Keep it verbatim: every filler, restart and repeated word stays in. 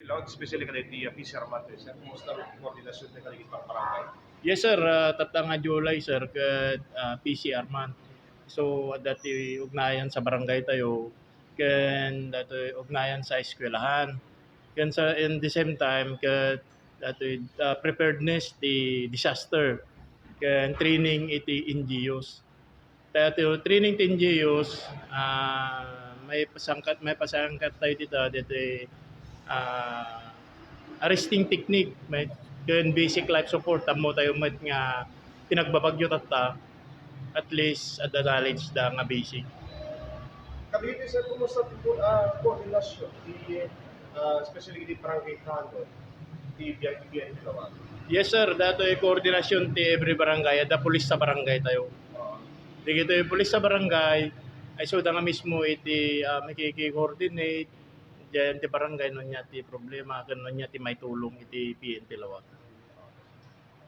Lord, especially kadagiti, uh, P C R month, sir. Kumusta ang koordinasyon tayo kadagiti barangay? Yes, sir. Uh, tatta nga July, sir, ket, uh, P C R month. So, adda ti ugnayan sa barangay tayo, ken datoy ugnayan sa eskwelahan. Ken sa, in the same time, ket datoy, uh, preparedness ti disaster, ken training iti N G Os. Tayo training ti N G Os, ah, maipasangkat, maipasangkat tayo dita, ditoy, ah, arresting technique, may, ken basic life support, ammo tayo met nga pinagbabagyo tatta, at least adda knowledge da nga basic. Kadagiti, sir, kumusta ti, uh, koordinasyon, ti, uh, especially di barangay tanod, ti biag-, biag-, Yes, sir. Datoy koordinasyon ti every barangay, adda pulis sa barangay tayo. Dagitoy pulis sa barangay, ay suda nga mismo iti, ah, makiki-coordinate diyan ti barangay no ania ti problema ken no ania ti maitulong iti P N P Laoag.